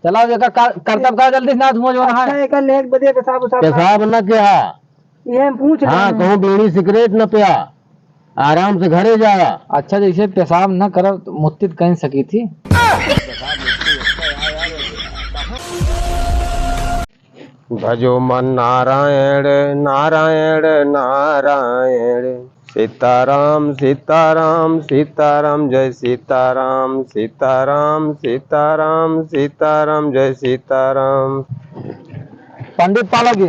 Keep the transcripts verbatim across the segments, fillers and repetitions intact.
चला, एका का-, करतब का जल्दी से ना धुआं जो रहा है। अच्छा, एका लेके बदे पेशाब उसाब ना। पेशाब न किया। ये हम पूछ रहे हाँ, हैं। कहूँ बीड़ी सिगरेट न पिया, आराम से घरे जाया। अच्छा, जैसे पेशाब न करब तो मुत्ती त कहीं सकी थी। भजो मन नारायण, नारायण, नारायण। सीताराम, सीताराम, सीताराम, जय सीताराम, सीताराम, सीताराम, सीताराम, जय सीताराम। पंडित पाला जी।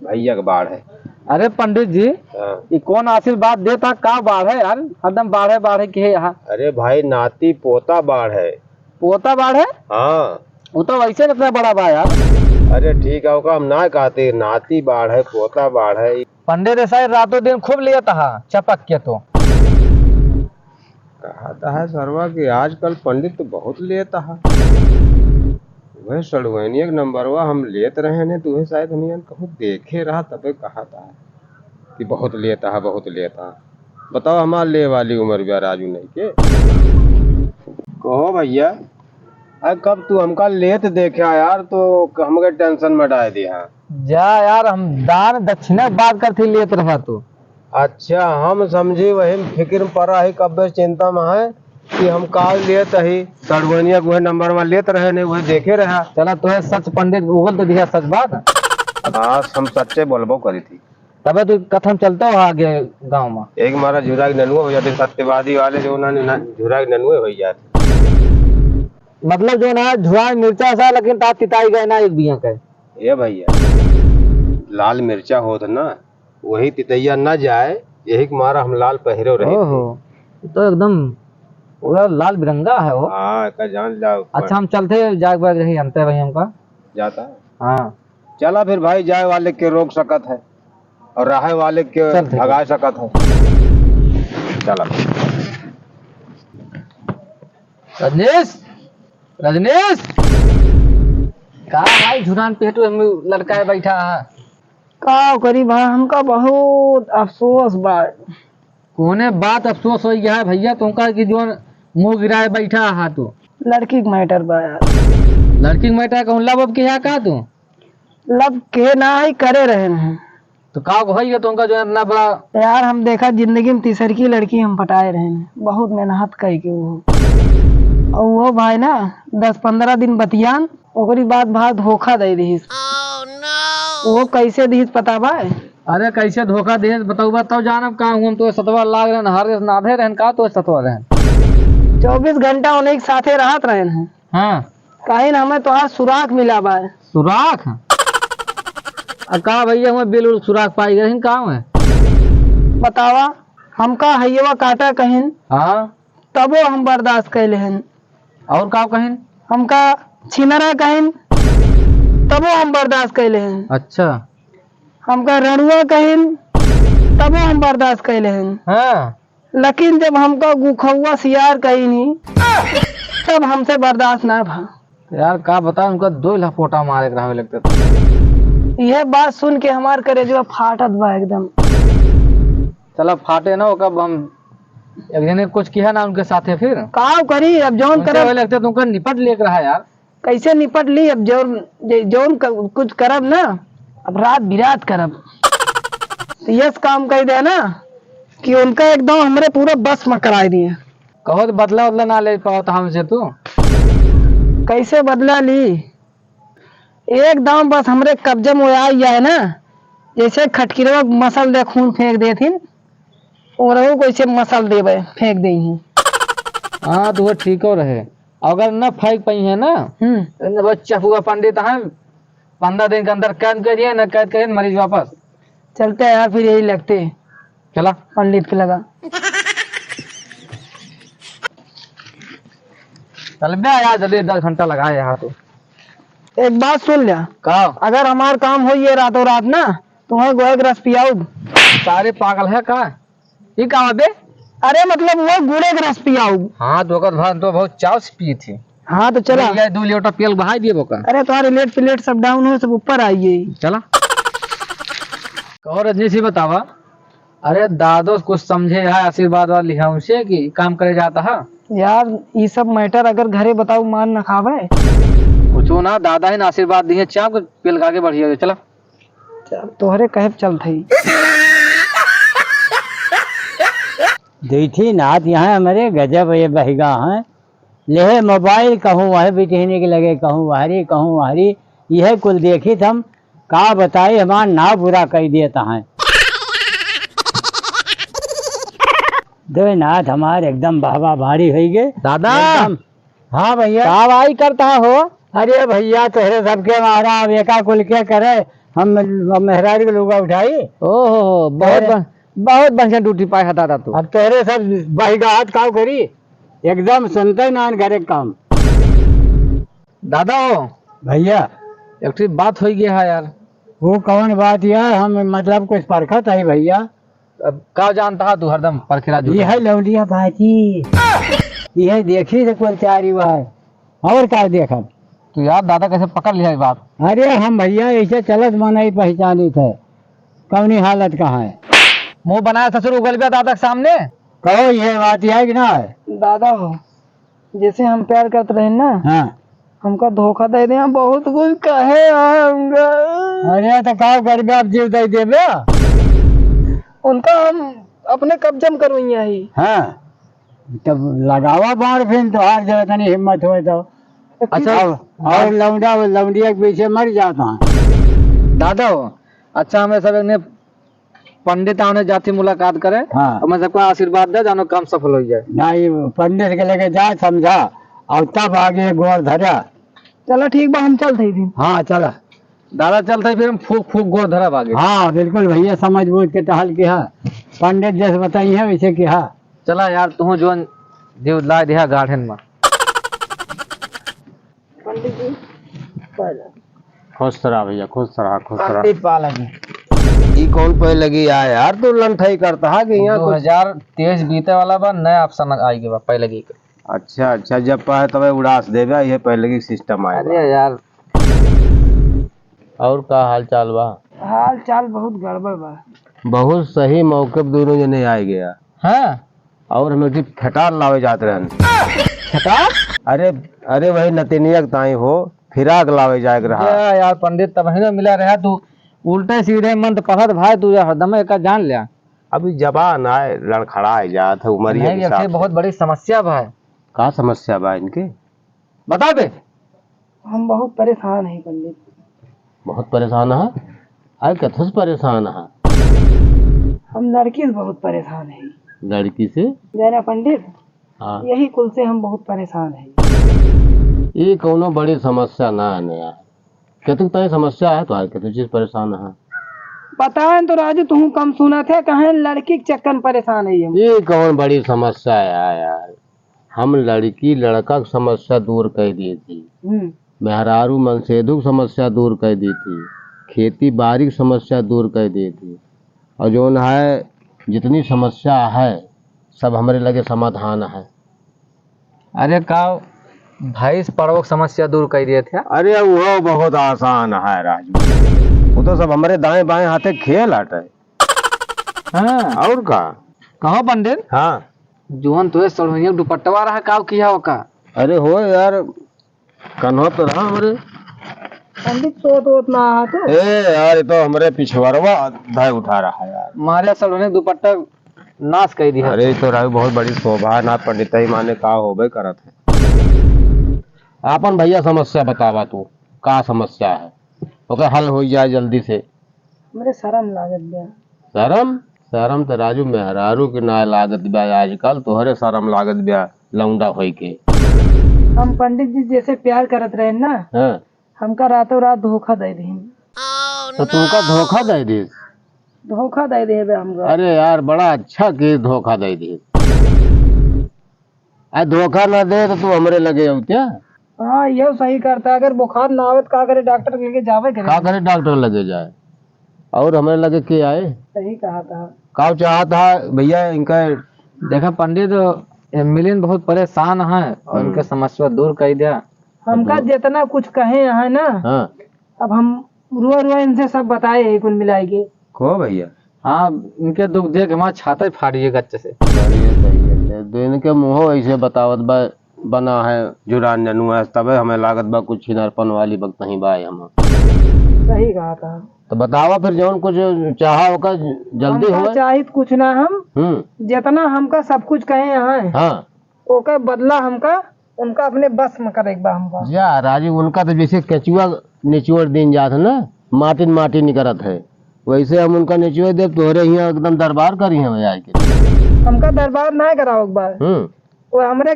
भैया के बाढ़ है। अरे पंडित जी, हाँ। ये कौन आशीर्वाद देता, का बाढ़ है यार? हरदम बाढ़ है, बाढ़ है के है यहाँ। अरे भाई, नाती पोता बाढ़ है। पोता बाढ़ है? हाँ। वो तो वैसे इतना बड़ा बा यार। अरे ठीक है, ओका हम ना कहते, नाती बाढ़ है, पोता बाढ़ है। पंडित ऐसा ही रातों दिन खूब लिया था चपक के तो। कहता है सरवा कि आजकल पंडित तो बहुत लेता है। वह सड़ुआइनिया के नंबरवा हम लेत रहे ने, तो वह शायद हम यान कहूँ देखे रहा, तबे कहता है कि बहुत लेता है, बहुत लेता है। बताओ, हमार ले वाली उम्र बा राजू नहीं के। कहो भैया, अरे कब तू हमका लेत देखा यार, तो हमके टेंशन में डाल दिया। जा यार, हम दान दक्षिणा के बात करते लेत रहा तू। अच्छा, हम समझी वही में फिक्र में पड़ा है, कब्बे चिंता में है कि हम का लेत ही, सड़ुआइनिया के उहे नंबर में लेत रहे ने, उहे देखे रहा। चला, तोहे सच पंडित उगल तो दिया सच बात। हाँ, हम सच्चे बोलबो करी थी। तबे तू कथम चलता हो आगे गाँव में। एक मारा झुरा के ननुआ हो जाते, सत्यवादी वाले जो उन्होंने ना, झुरा के ननुए हो जाते। मतलब जो ना झुरा में मिर्चा सा, लेकिन ता तिताई गए ना एक बिया के। ए भैया, लाल मिर्चा होत ना, वही तितैया ना जाए, यही के मारा हम लाल पहिरे रहे थे। ओहो, ये तो एकदम पूरा लाल बिरंगा है वो। हाँ, का जान जाओ। अच्छा, हम चलते जाए के बाद रही अंते भाई हमका। जाता है? हाँ। चला फिर भाई, जाए वाले के रोक सकत है और रहे वाले के चल ठीक है। भगा सकत है। चला। रजनीश, रजनीश, का भाई झुरान पेट में लटकाए बैठा है? का करी भाई, हमका बहुत अफसोस बा। कौने बात अफसोस हो गया है भैया तुमका कि जो मुंह गिराए बैठा है तू? लड़की के मैटर बा यार। लड़की के मैटर कहूँ लब अब के है का तू? लब के ना है, करे रहे हैं। तो का भैया तुमका जो इतना बड़ा यार, हम देखा जिंदगी में तीसर की लड़की हम पटाए रहे हैं, बहुत मेहनत कई के वो। और वो भाई ना दस पन्द्रह दिन बतियान, ओकरी बाद भाई धोखा दे दिहिस। वो कैसे दिहिस पता बा? अरे कैसे धोखा दिहिस बताऊ बा, तब जानब का हम तो सतवा लाग रहन, हर नाधे रहन का तो सतवा रहन। चउबीस घंटा उन्हीं के साथे रहत रहन हैं। हाँ। कहीं ना हमें तोहार सुराख मिला बा। सुराख? आ का भैया, हमें बिल्कुल सुराख पाई गए हैं, का है? बतावा, हमका हइयवा काटा कहिन, हाँ। तबो हम बर्दाश्त कैले हन। और का कहिन? हमका छिनरा कहिन, तबो हम बर्दाश्त कैले हन। अच्छा। हमका रड़ुआ कहिन, तबो हम बर्दाश्त कैले हन। हाँ। लेकिन जब हमका गुखौआ सियार कहिनी, तब हमसे बर्दाश्त ना भा। यार, का बताओ, उनका दो लपोटा मारे के रहवे लगते थे। यह बात सुन के हमार करेजवा फाटत बा एकदम। चला, फाटे ना, ओका हम एक जने कुछ किया ना उनके साथे फिर। का करी, अब जौन उनसे करब। वही लगते तुमका निपट लेके रहा यार। कैसे निपट ली? अब जौन, जे-, जौन क-, कुछ करब ना, अब रात बिरात करब। तो यस काम कह दे ना कि उनका एकदम हमरे पूरा बस में कराए दिए। कहो तो बदला उदला ना ले पाओ तो हमसे तू। कैसे बदला ली? एकदम बस हमरे कब्जे में आ गया है ना, जैसे खटकिरवा मसल दे, खून फेंक देथिन, ओरहू को ऐसे मसल देबे, फेंक देही। हाँ, तो वो ठीक हो रहे। अगर न फेंक पाई है ना, हम्म। तो बस चपुआ पंडित हैं, पन्द्रह दिन के अंदर कैद करिए, न कैद करिए, मरीज वापस। चलते हैं यार, फिर यही लगते। चला। पंडित के लगा। चल बे यार, जल्दी दस घंटा लगाए यहाँ तो। एक बात सुन लिया। का? अगर हमार काम हो ये रातों रात ना, तुम्हें गोहे के रस पियाऊब। सारे पागल है का? ये का बे? अरे मतलब वो गुड़े के रस पियाऊब। हाँ, तो ओकर भान तो बहुत चाव से पिए थे। हाँ, तो चला। ये दो लोटा पियल बहाई दिए बोका। अरे तुम्हारे लेट प्लेट सब डाउन हो, सब ऊपर आइए। चला। कहो रजनी से बतावा। अरे दादो कुछ समझे है, आशीर्वाद वाद लिहा उनसे कि काम करे जाता है। यार, ई सब मैटर अगर घरे बताऊ, मार न खावे। तू ना, दादा ही ना आशीर्वाद दिए, चाप के पेल के आगे बढ़िया, चला। चल, तोहरे कहे पे चलत हई। देखी नाथ, यहाँ हमरे गजब ये बहिगा हैं। लेहे मोबाइल कहूँ वह बिटिहने के लगे, कहूँ वहरी, कहूँ वहरी, यह कुल देखी त हम का बताई, हमार नाव बुरा कई देत हैं। दो नाथ हमार एकदम बहवा भारी होई गे। दादा! एकदम। हाँ भैया। का भाई करत हो? अरे भैया, तोहरे सबके मारा, अब एका कुल के करे, हम, हम मेहरारू के लुगा उठाई। ओहो, बहुत अरे। बन-, बहुत बढ़िया ड्यूटी पाए है दादा तू। अब तोहरे सब बहिगाहत काव करी, एकदम सुनते नान घरे काम। दादा हो। भैया। एक ठे बात होई गया है यार। वो कौन बात यार? हम मतलब कुछ परखत है भैया। अब का जानत हा तू, हरदम परखेला जुटे। यह लौंडिया बाजी। यह देखी से कुल चारी बार। और का देखब? तू यार दादा कैसे पकड़ लिया ये बात? अरे हम भैया ऐसे चलत मनई पहचानित है। कौनी हालत का है? मुंह बनाए ससुर उगल बा दादा के सामने। कहो यह बात है कि ना है? दादा हो, जैसे हम प्यार करत रहे ना, हाँ। हमका धोखा दे दे, हम बहुत कुछ कहे आए हमका। अरे, तो का करबे, अब जीव दे देबे? उनका हम अपने कब्जा में करवइया ही। हाँ, तब लगावा बाण फिर, तोहार जरा तनी हिम्मत होए तो। अच्छा। अब और लौंडा, लौंडिया के पीछे मर जाता। दादा हो, अच्छा, हमें सब ने पंडित आने जाति मुलाकात करे, हाँ। हमें सबका आशीर्वाद दे, जानो काम सफल हो जाए। नहीं, पंडित के लेके जा, समझा, और तब आगे गोड़ धरा। चला ठीक बा, हम चलत हई फिर। हाँ, चला। दादा चलत हई फिर, हम फूक फूक गोड़ धरब आगे। हाँ, बिल्कुल भैया, समझ बूझ के टहल किहा, पंडित जैसे बताई है वैसे किहा। चला यार, तू जोन जीव ला दिहा गाढ़न में। पंडित जी, पहले। खुश रहा भैया, खुश रहा, खुश रहा। पंडित पा लगी। ई कौन पै लगी आ यार, तू लंठई करत हा कि यहाँ दो हजार तेईस बीते वाला बा, नया option आई गया बा, पै लगी के। अच्छा, अच्छा, जब पाए तबे उड़ास देबे, ये पै लगी system आए बा। अरे यार। और का हाल चाल बा? हाल चाल बहुत गड़बड़ बा। बहुत सही मौके पे दोनों जने आए गया। हाँ। और हम एक ठे फटार लावे जात रहन। फटार? अरे, अरे वही नतिनिया के ताई हो, फिराक लावे जाए के रहा। या यार पंडित, तब ही ना मिला रहा तू, उल्टे सीधे मंत्र पढ़त भाई तू, यार हरदम एका जान लिया। अभी जबान आए, लड़खड़ाए जात है, उमरिया नहीं, के हिसाब से। बहुत बड़ी समस्या बा। का समस्या बा इनके? बता दे। हम बहुत परेशान हैं पंडित। बहुत परेशान है? अरे कथस परेशान है? हम लड़की से बहुत परेशान हैं। लड़की से? जरा पंडित, हाँ। यही कुल से हम बहुत परेशान हैं। ये कौनो बड़ी समस्या ना है यार। केतु ताई समस्या है तो आए, केतु चीज परेशान है? बताएं तो राजू, तू कम सुनत है, कहें लड़की के चक्कर में परेशान है हम। ये कौन बड़ी समस्या है यार? हम लड़की लड़का के समस्या दूर कर दिए थी, हम्म। मेहरारू मनसेधु के समस्या दूर कर दी थी, खेती बाड़ी के समस्या दूर कर दी थी, और जौन है जितनी समस्या है सब हमरे लगे समाधान है। अरे का भैंस पड़वो के समस्या दूर कर दिए थे? अरे वो बहुत आसान है राजू, वो तो सब हमरे दाएं बाएं हाथे खेल हटे। हाँ। और का? कहो पंडित। हाँ। जुअन तोहे सड़वनिया दुपट्टवा रहा, काव किया हो का? अरे हो यार, कन्हो तो रहा हमरे। पंडित, सोत वोत ना आ तो? ए यार, ये तो हमरे पिछवरवा धाय उठा रहा है यार। मारे सड़वने दुपट्टा नाश कर दिया। अरे, ये तो राजू बहुत बड़ी शोभा है ना, पंडित ही माने का होबे करत है। आपन भैया समस्या बतावा तू, का समस्या है, ओकर हल हो जाए जल्दी से। हमरे शरम लागत बा। शरम? शरम त राजू मेहरारू के ना लागत बा आजकल, तोहरे शरम लागत बा लौंडा होई के। हम पंडित जी जैसे प्यार करत रहे ना, हाँ। हमका रातों रात धोखा दे दीन। तो तुमका धोखा दे दीस? धोखा दे दे बे हमका। अरे यार, बड़ा अच्छा के धोखा दे दीस। आ धोखा ना दे तो तू हमरे लगे आऊ क्या? हाँ, ये सही करता। अगर बुखार ना आवे तो का करे, डॉक्टर के लगे जावे करे। का करे डॉक्टर लगे जाए? और हमरे लगे के आए? सही कहा था। का चाहत हा भैया इनका? देखा पंडित, ये मिलिन बहुत परेशान है और हम्म। इनके समस्या दूर कर दिया। हमका हम्म। जितना कुछ कहे हैं ना, हाँ। अब हम रुआ रुआ इनसे सब बताए हैं कुल मिलाए के। को भैया? हाँ, इनके दुख देख हमारा छाता ही फाड़ गया गच्चे से। अरे सही है, तो इनके मुँहो ऐसे बतावत बा, बना है जुरान जनुआ है, तबे हमें लागत बा कुछ छिनरपन वाली बकतही बा हम। सही कहा था। तो बतावा फिर जौन कुछ चाहा ओका जल्दी हमका होए। चाहित कुछ ना हम, हम्म। जितना हमका सब कुछ कहे यहाँ है, हाँ। ओकर बदला हमका, उनका अपने बस में करे के बा हमका। जा राजू, उनका तो जैसे केचुआ निचोड़ दीन जात है ना, माटिन माटी निकरत है, वैसे हम उनका निचोड़ देब, तोहरे हियाँ एकदम दरबार करी हम आए के। हमका दरबार ना करावे के बा। हम्म। वो हमरे,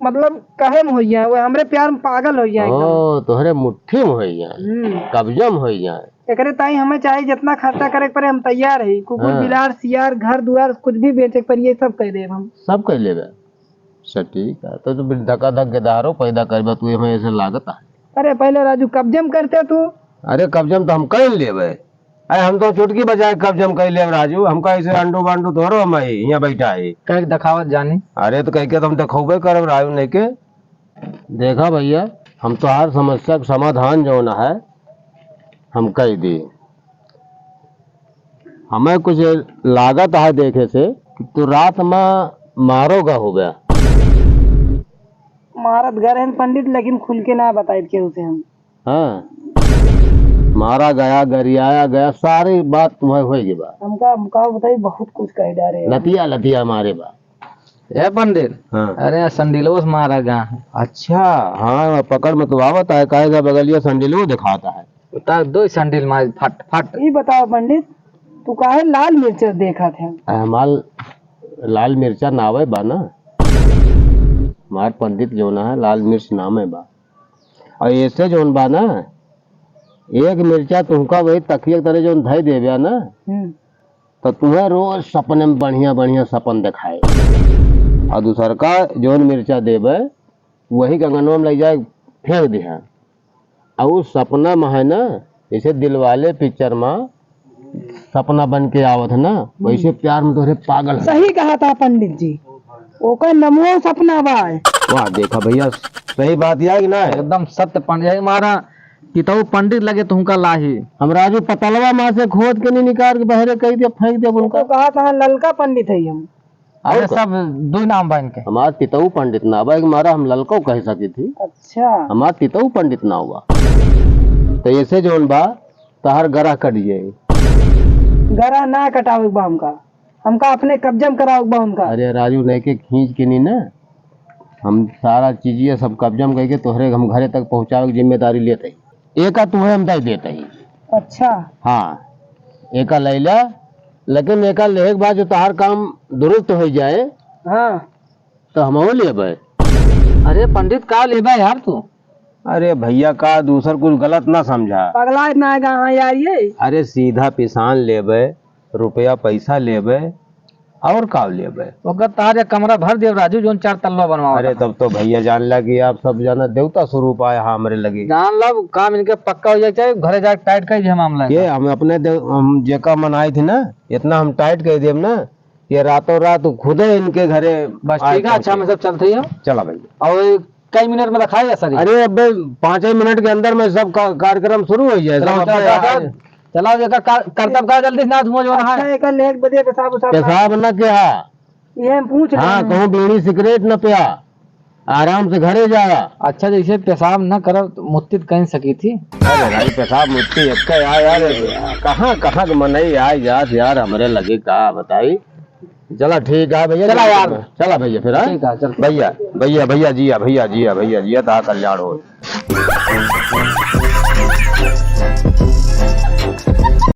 मतलब, कहे में होइया, वो हमरे प्यार में पागल होइया एकदम। ओ, तोहरे मुट्ठी में होइया, हम्म। कब्जा में होइया। एकरे ताई हमें चाहे जितना खर्चा करे के पड़े, हम तैयार है। कुकुर, हाँ। बिलार, सियार, घर दुआर, कुछ भी बेचे के पड़े, ये सब कह देब हम। सब कह लेबे। अच्छा, ठीक है, तो तू फिर धकाधक गेदहरो पैदा करबे तू, हमें ऐसे लागत है। अरे, पहले राजू कब्जे में करते तू। अरे, कब्जे में तो हम कर लेबे। अरे, हम तो चुटकी बजाए कब्जे में कर लेब राजू, हमका ऐसे अंडू बांडू थोड़ो हम आई, यहाँ बैठा है। कह के देखावत जानी। अरे, तो कह के तो हम देखौबे करब राजू नहीं के। देखा भैया, हम तोहार समस्या के समाधान जौन है, हम कह दी। हमें कुछ लागत है देखे से कि तू रात में मारो गा हो गया। मारत गा रहेन पंडित, लेकिन खुल के ना बताइत केहू से हम। हाँ, मारा गया, गरियाया गया, सारी बात तुम्हें होई गई बा। हमका, हमका बताई, बहुत कुछ कह डारे हैं। लतिया, लतिया मारे बा। ए पंडित, हाँ। अरे, संडिलवो से मारा गा है। अच्छा, हाँ, पकड़ में तो आवत है, काहे का बगलिया संडिलवो दिखाता है। उतार दो संडिल मार फट फट। ई बताओ पंडित, तू काहे लाल मिर्चा देखत है? आ, हमार लाल मिर्चा नावे बा ना, हमार पंडित जौन है, लाल मिर्च नामे बा। और ऐसे जौन बा ना, एक मिर्चा तुमका वही तकिया के तरे जौन धई देबे ना, हम्म। तो तुम्हें रोज सपने में बढ़िया बढ़िया सपन दिखाए। और दूसर का जौन मिर्चा देबे, वही गंगनवा में ले जाए फेंक दिहा। और उस सपना में है ना, जैसे दिलवाले पिक्चर में सपना बन के आवत है ना, हम्म। वैसे प्यार में तोहरे पागल है। सही कहा था पंडित जी, ओकर नमो सपना बा। वाह, देखा भैया, सही बात यह है कि ना? एकदम सत्य पंडित, यही हमारा पितऊ पंडित लगे तुमका लाही। हम राजू पतलवा माँ से खोद के नहीं निकाल के बहरे कह दिया, फेंक दिया वो उनका। तो कहा था ललका पंडित है हम। अरे और का? सब दो नाम बा इनके। हमार पितऊ पंडित ना बा, एक मारा हम ललको कह सकी थी। अच्छा। हमार पितऊ पंडित ना हुआ। तो ऐसे जौन बा, तहार गरा कट जाए। गरा ना कटावे के बा हमका, हमका अपने कब्जा में करावे के बा हमका। अरे राजू, नहीं के खींच के नहीं ना, हम सारा चीजिया सब कब्जा में करके तोहरे हम घरे तक पहुँचावे के जिम्मेदारी लेते ही। एका तुहे हम दे देते ही। अच्छा। हाँ, एका ले ला, लेकिन एका लेहे के बाद जो तहार काम दुरुस्त हो जाए, हाँ। तो हमहू लेबे। अरे पंडित, का लेबे यार तू? अरे भैया, का दूसर कुछ गलत ना समझा। पगला इतना है कहाँ यार ये? अरे सीधा पिसान लेबे, रुपया पैसा लेबे, और का लेबे? ओकर तार एक कमरा भर देब राजू, जौन चार तल्ला बनवावा अरे था। तब तो भैया जान ला कि आप सब जाना देवता स्वरूप आया है हमरे लगे। जान ला, काम इनके पक्का हो जाए, चाहे घरे जाके टाइट कर दे मामला ये का। हम अपने दे-, हम जेका मन आई थी ना, इतना हम टाइट कर देब ना, ये रातों रात खुदे इनके घरे बस आए ठीक है, अच्छा, पहुंचे। हम सब चलते हैं। चला भाई। और कई मिनट में रखा है सर? अरे, अबे पाँच ही मिनट के अंदर में सब का-, कार्यक्रम शुरू हो जाए। चलाओ, सब चलाओ, अपने चलाओ, आज चलाओ, एकर का-, करतब का जल्दी से ना धुआं जो रहा है। अच्छा, एकर लेग बजे पेशाब उसाब ना पेशाब न किया। ये हम पूछ रहे हाँ, हैं। कहूँ बीड़ी सिगरेट न पिया, आराम से घरे जाया। अच्छा, जैसे पेशाब न करब, तो मुत्ती तो कहीं सकी थी। अरे भाई, पेशाब मुत्ती एक आ यार, कहाँ, कहाँ के मनई आ जात यार, हमरे लगे का बताई। चला ठीक है भैया, चला चला यार। चला भैया फिर, हाँ? ठीक है, चल। भैया, भैया, भैया जिया, भैया जिया, भैया जिया, ता कल्याण हो।